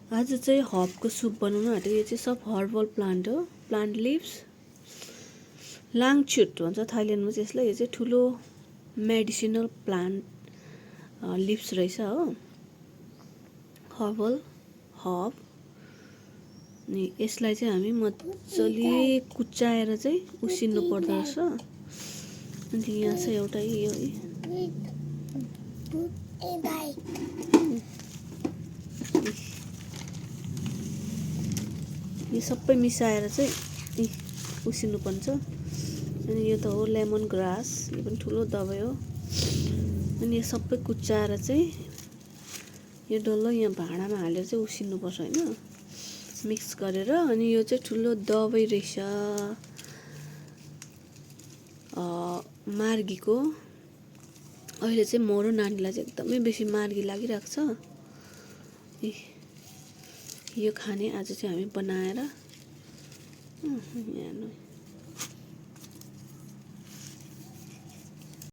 आज चाहिँ हर्बको सुप बनाउनु आँटेको। यो चाहिँ सब हर्बल प्लान्ट हो। प्लान्ट लिभ्स लाङछुट भन्छ थाइल्यान्डमा चाहिँ यसलाई। यो चाहिँ ठुलो मेडिसिनल प्लान्ट लिभ्स रहेछ हो। हर्बल हर्ब अनि यसलाई चाहिँ हामी मजाले कुच्चाएर चाहिँ उसिन्नु पर्दो रहेछ। अनि यहाँ चाहिँ एउटा यो सबै मिसाएर चाहिँ उसिन्नु पर्छ। अनि यो त हो लेमन ग्रास, यो पनि ठुलो दबाई हो। अनि यो सबै कुच्चाएर चाहिँ यो डल्लो यहाँ भाँडामा हालेर चाहिँ उसिन्नुपर्छ होइन, मिक्स गरेर। अनि यो चाहिँ ठुलो दबाई रहेछ मार्गीको। अहिले चाहिँ मरो नानीलाई चाहिँ एकदमै बेसी मार्गी लागिरहेको छ। यो खाने आज चाहिँ हामी बनाएर